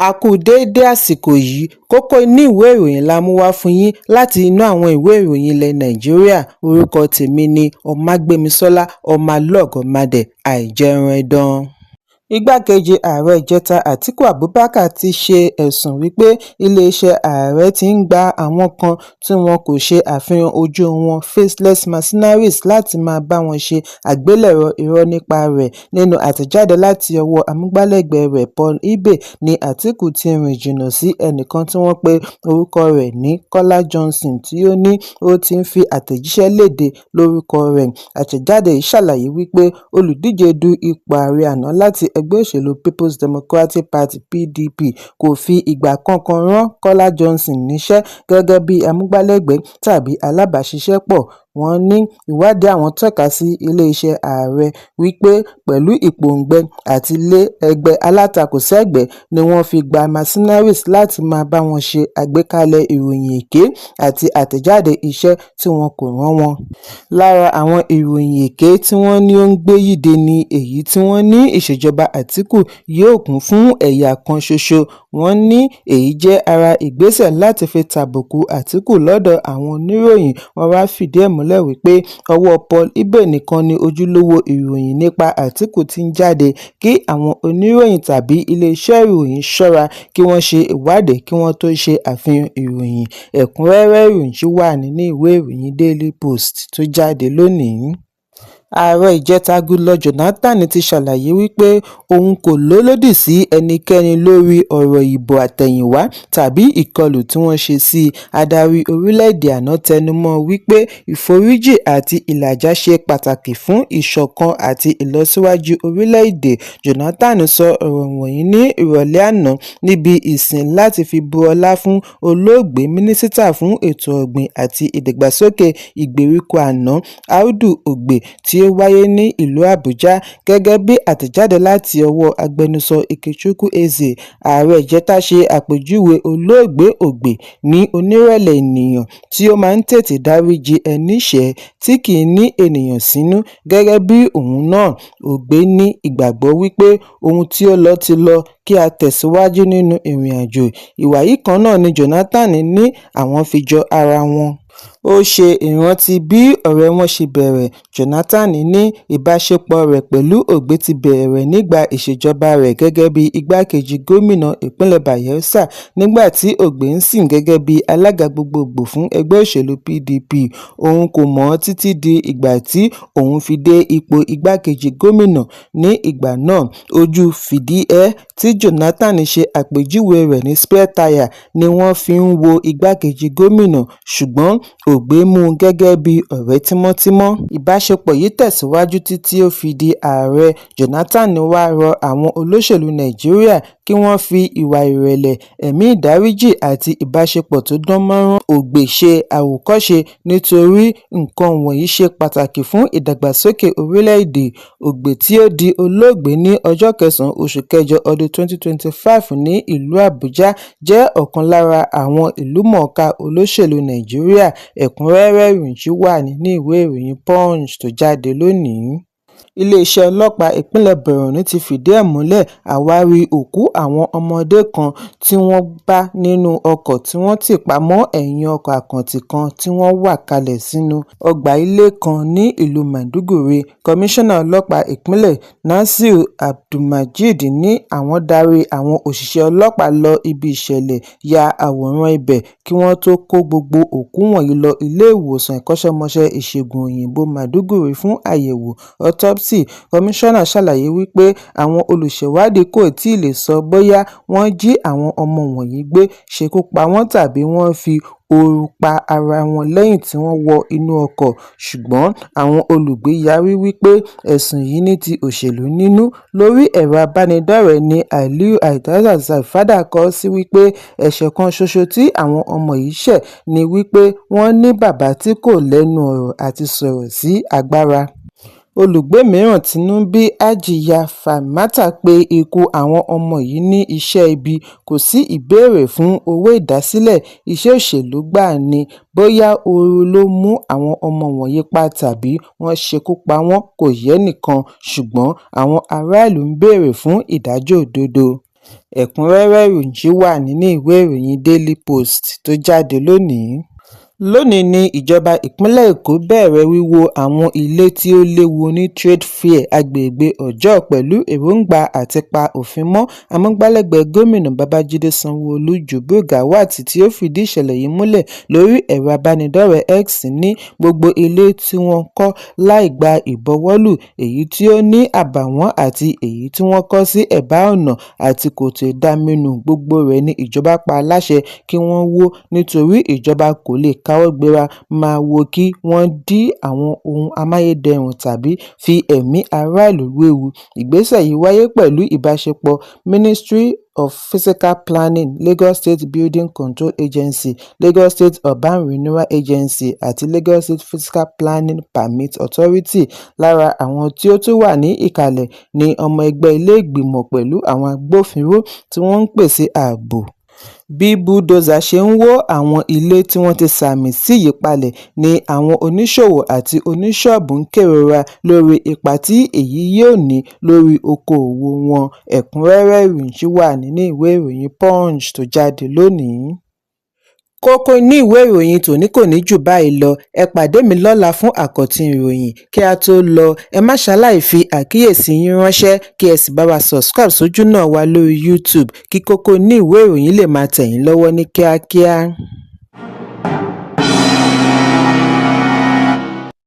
A kú déédé àsìkò yìí. Kókó inú ìwé ìròyìn la mú wá fún yín láti inú àwọn ìwé ìròyìn ilẹ̀ Nàìjíríà. Orúkọ tèmi ni Ọmágbémisọ́lá Ọmọlọ́gọ̀mádé Àìjẹunẹdàn. Igbákejì ààrẹ ìjẹta Atiku Abubakar ti ṣe ẹ̀sùn wípé iléeṣẹ́ ààrẹ ti ń gba àwọn kan tí wọn kò ṣe àfihàn ojú wọn, faceless mercenaries, láti máa bá wọn ṣe àgbélẹ̀rọ irọ́ nípa rẹ̀. Nínú àtẹ̀jáde láti ọwọ́ amúgbálẹ́gbẹ̀ẹ́ rẹ̀ Paul Ibe ní Atiku ti rìn jìnnà sí ẹnìkan tí wọ́n pe orúkọ rẹ̀ ní Kọ́lá Johnson, tí ó ní ó ti ń fi àtẹ̀jíṣẹ́ léde lórúkọ rẹ̀. Àtẹ̀jáde yìí ṣàlàyé wípé olùdíje du ipò ààrẹ àná láti ẹgbẹ́ òṣèlú Peoples Democratic Party (PDP) kò fi ìgbà kankan rán Kọ́lá Johnson níṣẹ́ gẹ́gẹ́ bí amúgbálẹ́gbẹ̀ẹ́ tàbí alábàáṣiṣẹ́pọ̀. Wọ́n ní ìwádìí àwọn tọ́ka sí iléeṣẹ́ ààrẹ wípé pẹ̀lú ìpòǹgbẹ àti lé ẹgbẹ́ alátakò sẹ́gbẹ̀ẹ́ ni wọ́n fi gba mercenaries láti máa bá wọn ṣe àgbékalẹ̀ ìròyìn èké àti àtẹ̀jáde iṣẹ́ tí wọn kò rán wọn. Lára àwọn ìròyìn èké tí wọ́n ní ó ń gbé yíde ni èyí tí wọ́n ní ìṣèjọba Àtìkù yóò kún fún ẹ̀yà kan ṣoṣo. Wọ́n ní èyí jẹ́ ara ìgbésẹ̀ láti fi tàbùkù Àtìkù lọ́dọ̀ àwọn oníròyìn. Wọ́n wáá fìdí ẹ̀ múlẹ̀ wípé ọwọ́ Paul Ibe nìkan ni ojúlówó ìròyìn nípa Àtìkù ti ń jáde, kí àwọn oníròyìn tàbí iléeṣẹ́ ìròyìn ṣọ́ra kí wọ́n ṣe ìwádìí kí wọ́n tóó ṣe àfihàn ìròyìn. Ẹ̀kúnrẹ́rẹ́ ìròyìn ṣì wà nínú ìwé ìròyìn Daily Post tó jáde lónìí. Ààrẹ ìjẹta Goodluck Jonathan ti ṣàlàyé wípé òun kò lòdì sí ẹnikẹ́ni lórí ọ̀rọ̀ ìbò àtẹ̀yìnwá tàbí ìkọlù tí wọ́n ṣe sí i. Adarí orílẹ̀-èdè àná tẹnumọ́ wípé ìforíjì àti ìlàjà ṣe pàtàkì fún ìṣọ̀kan àti ìlọsíwájú orílẹ̀-èdè. Jonathan sọ ọ̀rọ̀ wọ̀nyí ní ìrọ̀lẹ́ àná níbi ìsìn láti fi bu ọlá fún olóògbé mínísítà fún ètò ọ̀gbìn àti ìdàgbàsókè ìgbèríko àná, Audu Ogbeh, tí ó wáyé ní ìlú Àbújá. Gẹ́gẹ́ bí àtẹ̀jáde láti ọwọ́ agbẹnusọ Ikechukwu Eze, ààrẹ ìjẹta ṣe àpèjúwe olóògbé Ogbeh ní onírẹ̀lẹ̀ ènìyàn tí ó máa ń tètè dáríji ẹni ṣẹ̀, tí kì í ní ènìyàn sínú gẹ́gẹ́ bí òun náà. Ogbeh ní ìgbàgbọ́ wípé ohun tí ó lọ ti lọ, kí á tẹ̀síwájú nínú ìrìnàjò. Ìwà yìí kan náà ni Jonathan ní àwọn fi jọ ara wọn. Ó ṣe ìrántí bí ọ̀rẹ́ wọn ṣe bẹ̀rẹ̀. Jonathan ní ìbáṣepọ̀ rẹ̀ pẹ̀lú Ogbeh ti bẹ̀rẹ̀ nígbà ìṣèjọba rẹ̀ gẹ́gẹ́ bí igbákejì gómìnà ìpínlẹ̀ Bayelsa, nígbà tí Ogbeh ń sìn gẹ́gẹ́ bí alága gbogboògbò fún ẹgbẹ́ òṣèlú PDP. Òun kò mọ̀ ọ́n títí di ìgbà tí òun fi dé ipò igbákejì gómìnà ní ìgbà náà. Ojú fìdíhẹẹ́ tí Jonathan ṣe àpèjúwe rẹ̀ ní spare tyre ni wọ́n fi ń wo igbákejì gómìnà, ṣùgbọ́n Ogbeh mú un gẹ́gẹ́ bí ọ̀rẹ́ tímọ́tímọ́. Ìbáṣepọ̀ yìí tẹ̀síwájú títí ó fi di ààrẹ. Jonathan wáá rọ àwọn olóṣèlú Nàìjíríà kí wọ́n fi ìwà ìrẹ̀lẹ̀, ẹ̀mí ìdáríjì àti ìbáṣepọ̀ tó dán mọ́rán Ogbeh ṣe àwòkọ́ṣe, nítorí nǹkan wọ̀nyí ṣe pàtàkì fún ìdàgbàsókè orílẹ̀-èdè. Ogbeh, tí ó di olóògbé ní ọjọ́ kẹsàn-án oṣù kẹjọ ọdún 2025 ní ìlú Àbújá, jẹ́ ọ̀kan lára àwọn ìlúmọ̀ọ́ká olóṣèlú Nàìjíríà. Ẹ̀kúnrẹ́rẹ́ ìròyìn ṣì wà nínú ìwé ìròyìn Punch tó jáde lónìí. Iléeṣẹ́ ọlọ́pàá ìpínlẹ̀ Borno ti fìdí ẹ̀ múlẹ̀ àwárí òkú àwọn ọmọdé kan tí wọ́n bá nínú ọkọ̀ tí wọ́n tì pa mọ́ ẹ̀yìn ọkọ̀ àkàntì kan tí wọ́n wà kalẹ̀ sínú ọgbà ilé kan ní ìlú Maiduguri. Kọmíṣánná ọlọ́pàá ìpínlẹ̀ Nasir Abdulmajid ní àwọn darí àwọn òṣìṣẹ́ ọlọ́pàá lọ ibi ìṣẹ̀lẹ̀, ya àwòrán ibẹ̀ kí wọ́n tóó kó gbogbo òkú wọ̀nyí lọ iléèwòsàn ìkọ́ṣẹ́mọṣẹ́ ìṣègùn òyìnbó Maiduguri fún àyẹ̀wò autopsy. Kọmíṣánná ṣàlàyé wípé àwọn olùṣèwádìí kò tí ì lè sọ bóyá wọ́n jí àwọn ọmọ wọ̀nyí gbé, ṣekú pa wọ́n tàbí wọ́n fi ooru pa ara wọn lẹ́yìn tí wọ́n wọ inú ọkọ̀, ṣùgbọ́n àwọn olùgbé yarí wípé ẹ̀sùn yìí ní ti òṣèlú nínú. Lórí ẹ̀rọ ìbánidọ́rẹ̀ẹ́ ní Aliyu Alhassan kọ sí wípé ẹ̀ṣẹ̀ kan ṣoṣo tí àwọn ọmọ yìí ṣẹ̀ ni wípé wọ́n ní bàbá tí kò lẹ́nu ọ̀rọ̀ àti sọ̀rọ̀ sí agbára. Olùgbé mìíràn tínú bí Hajiya Falmata pé ikú àwọn ọmọ yìí ní iṣẹ́ ibi, kò sí ìbéèrè fún owó ìdásílẹ̀, iṣẹ́ òṣèlú gbáà ni, bóyá ooru ló mú àwọn ọmọ wọ̀nyí pa tàbí wọ́n ṣekú pa wọ́n kò yénìkan, ṣùgbọ́n àwọn aráàlú ń béèrè fún ìdájọ́ òdodo. Ẹ̀kúnrẹ́rẹ́ ìròyìn yìí wà nínú ìwé ìròyìn Daily Post tó jáde lónìí. Lónìí ní ìjọba ìpínlẹ̀ Èkó bẹ̀rẹ̀ wíwó àwọn ilé tí ó léwu ní Trade Fair, àgbègbè Ọjọ́ọ̀, pẹ̀lú èròńgbà àti pa òfin mọ́. Amúgbálẹ́gbẹ̀ẹ́ Gómìnà Babájídé Sanwó-Olú, Jubril Gawat, tí ó fìdí ìṣẹ̀lẹ̀ yìí múlẹ̀ lórí ẹ̀rọ ìbánidọ́rẹ̀ẹ́ X, ní gbogbo ilé tí wọ́n kọ́ láì gba ìbuwọ́lù, èyí tí ó ní àbàwọ́n àti èyí tí wọ́n kọ́ sí ẹ̀bá ọ̀nà àti kòtò ìdaminù, gbogbo rẹ̀ ní ìjọba pa láṣẹ kí wọ́n wó nítorí ìjọba kò lè káwọ́ gbéra máa wò kí wọ́n dí àwọn ohun amáyédẹrùn tàbí fi ẹ̀mí aráàlú wewu. Ìgbésẹ̀ yìí wáyé pẹ̀lú ìbáṣepọ̀ Ministry of Physical Planning, Lagos State Building Control Agency, Lagos State Urban Renewal Agency àti Lagos State Physical Planning Permit Authority. Lára àwọn tí ó tún wà ní ìkàlẹ̀ ni ọmọ ẹgbẹ́ ilé ìgbìmọ̀ pẹ̀lú àwọn agbófinró tí wọ́n ń pèsè ààbò. Bí búdósà ṣe ń wó àwọn ilé tí wọ́n ti sàmì sí yìí palẹ̀ ni àwọn oníṣòwò àti oníṣọ́ọ̀bù ń kérora lórí ipa tí èyí yóò ní lórí okò-òwò wọn. Ẹ̀kúnrẹ́rẹ́ ìròyìn yìí wà nínú ìwé ìròyìn Punch tó jáde lónìí. Kókó inú ìwé ìròyìn tòní kò ní jù báyìí lọ. Ẹ pàdé mi lọ́la fún àkọ́tún ìròyìn. Kí a tó lọ, ẹ má ṣaláì fi àkíyèsí yín ránṣẹ́, kí ẹ sì bá wa subscribe sójúnà wa lórí YouTube kí kókó inú ìwé ìròyìn lè máa tẹ̀ yín lọ́wọ́ ní kíákíá.